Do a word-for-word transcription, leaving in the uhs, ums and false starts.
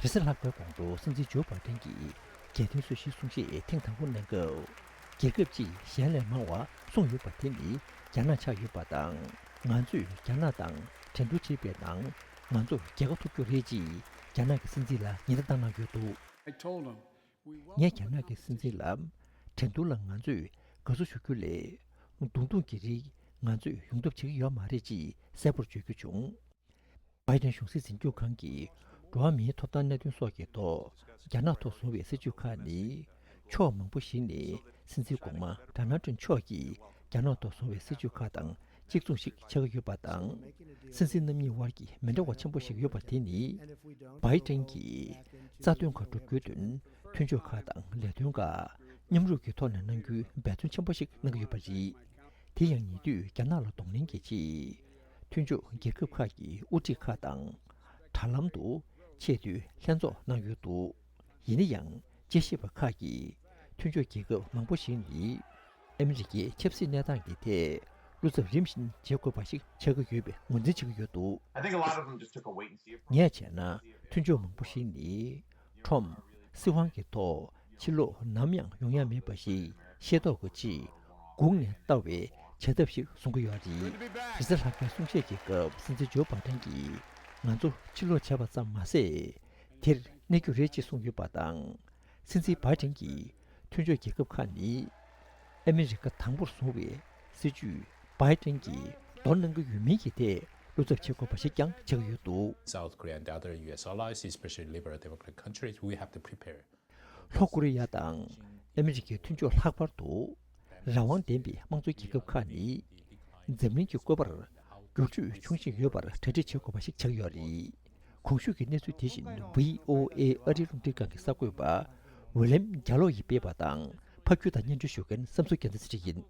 རེས་གཟའ་ལྷག་པའི་དགོང་དྲོ་སྲིད་འཛིན་ཇོ་བྷའི་ཏན་གྱིས་རྒྱལ་དོན་སྲི་ཞུའི་གསུང་བཤད་ཐེངས་དང་པོ་གནང་སྐབས། རྒྱལ་ཁབ་ཅིག་གཞན་ལས་མང་བ་སྲུང་ཡོད་པ་དེ་ནི་རྒྱ་ནག་ཆགས་ཡོད་པ་དང་། ང་ཚོས་རྒྱ་ནག་དང་འགྲན་བསྡུར་བྱེད་པའི་ནང་ང་ཚོར་རྒྱལ་ཁ་ཐོབ་རྒྱུ་རེད་ཅེས་རྒྱ་ནག་གི་སྲིད་འཛིན་ལ་ཉེན་བརྡ་བཏང་གནང་ཡོད་འདུག I told him, we welcome ངས་རྒྱ་ནག་གི་སྲིད་འཛིན་ལ། འགྲན་བསྡུར་ལ་ང་ཚོས་དགའ་བསུ་ཞུ་རྒྱུ་ལས། རྡུང་རྡུང་གི་རིགས་ང་ཚོས་ཡོང་ཐབས་བྱེད་ཀྱི་ཡོད་མ་རེད་ཅེས་གསལ་པོར་བརྗོད་རྒྱུ་བྱུང་། བྷའི་ཏན་གཞུང་སྲིད་འཛིན་སྐྱོང་ཁང་གི་འགྲོ་བ་མིའི་ཐོབ་ཐང་གནད་དོན་སོགས་ཀྱི་ཐོག་རྒྱ་ནག་ཐོག་བཟུང་བའི་སྲིད་ཇུས་ཁག་ནི། ཕྱོགས་མང་པོ་ཞིག་ནས་སྲིད་འཛིན་གོང་མ་ཌོ་ནལ་ཊམ་མཆོག་གིས་རྒྱ་ནག་ཐོག་བཟུང་བའི་སྲིད་ཇུས་ཁག་དང་གཅིག་མཚུངས་ཤིག་ཆགས་ཀྱི་ཡོད་པ་དང་། སྲིད་འཛིན་རྣམ་གཉིས་དབར་གྱི་མི་འདྲ་བ་ཆེན་པོ་ཞིག་ཡོད་པ་དེ་ནི། བྷའི་ཏན་གྱིས་རྩ་དོན་ཁག་བསྒྲུབ་རྒྱུའི་དོན་མཐུན་ཕྱོགས་ཁག་དང་ལས་དོན་ཁག་མཉམ་རུབ་ཀྱི་ཐོག་ནས་གནང་རྒྱུའི་འབད་བརྩོན་ཆེན་པོ་ཞིག་གནང་གི་ཡོད་པ་རེད། དེ་ཡང་ཉེ་དུས་རྒྱ་ནག་ལ་གདོང་ལེན་གྱི་ཆེད། མཐུན་ཕྱོགས་རྒྱལ་ཁབ་ཁག་གི་དབུ་ཁྲིད་ཁག་དང་། དྲ་ལམ་དུ་ཆེས་མཐོའི་ལྷན་ཚོགས་གནང་ཡོད་འདུག་ཡིན་ན་ཡང་དཔྱད་ཞིབ་པ་ཁག་གིས་མཐུན་ཕྱོགས་རྒྱལ་ཁབ་མང་པོ་ཞིག་ནི་ཨ་མི་རི་ཀའི་ཆབ་སྲིད་གནས་སྟངས་ཀྱི་ཐད་བློ་འཚབ་རིམ་བཞིན་བྱེད་དགོས་པ་ཞིག་ཆགས་ཀྱི་ཡོད་པའི་ངོས་འཛིན་བྱེད་ཀྱི་ཡོད་འདུག I think a lot of them just took a wait and see approach. ངས་བྱས་ན་མཐུན་ཕྱོགས་མང་པོ་ཞིག་ནི་ཁྲོམ་སྲིད་དབང་གི་ཐོག་ཕྱིར་ལོག་ནམ་ཡང་ཡོང་ཡ་མེད་པ་ཞིག་ཤེས་རྟོགས་ཀྱི་ཆེད་སྒུག་ནས་ལྟ་བའི་བྱ་ཐབས་ཤིག་བཟུང་གི་ཡོད་རེད། རེས་གཟའ་ལྷག་པའི་གསུང་བཤད་ཀྱི་སྐབས་སྲིད་འཛིན་ཇོ་བྷའི་ཏན་གྱིས་ང་ཚོ་ཕྱིར་ལོག་བྱས་པ་ཙམ་མ་ཟད། དེར་གནས་རྒྱུ་རེད་ཅེས་གསུངས་ཡོད་པ་དང་། སྲིད་འཛིན་བྷའི་ཏན་གྱིས་མཐུན་ཕྱོགས་རྒྱལ་ཁབ་ཁག་ནི་ཨ་མི་རི་ཀ་དང་པོར་བཟུང་བའི་སྲིད་ཇུས་བྷའི་ཏན་གྱིས་འདོར་གནང་གི་ཡོད་མིན་གྱི་ཐད་བློ་འཚབ་བྱེད་དགོས་པ་ཞིག་ཀྱང་ཆགས་ཀྱི་ཡོད་འདུག South Korea and other U S allies, especially liberal democratic countries, we have to prepare. ལྷོ་ཀོ་རི་ཡ་དང་ཨ་མི་རི་ཀའི་མཐུན་ཕྱོགས་ལྷག་པར་དུ་རང་དབང་ལྡན་པའི་དམངས་གཙོ་རྒྱལ་ཁབ་ཁག་ནི་འཛམ་གླིང་གི་བཀོད་པར་འགྱུར་བཅོས་འབྱུང་བཞིན་ཡོད་པར་གྲ་སྒྲིག་བྱེད་དགོས་པ་ཞིག་ཆགས་ཡོད་རེད། གོང་ཞུས་ཀྱི་གནས་ཚུལ་དེ་བཞིན་བྷི་ཨོ་ཨེ་ཨ་རིའི་རླུང་འཕྲིན་ཁང་གི་གསར་འགོད་པ་ཝི་ལེམ་རྒྱ་ལོ་ཡིས་སྤེལ་བ་དང་ཕབ་སྒྱུར་དང་སྙན་སྒྲོན་ཞུ་མཁན་བསམ་ཚུལ་རྒྱལ་མཚན་ཚེ་རིང་ཡིན།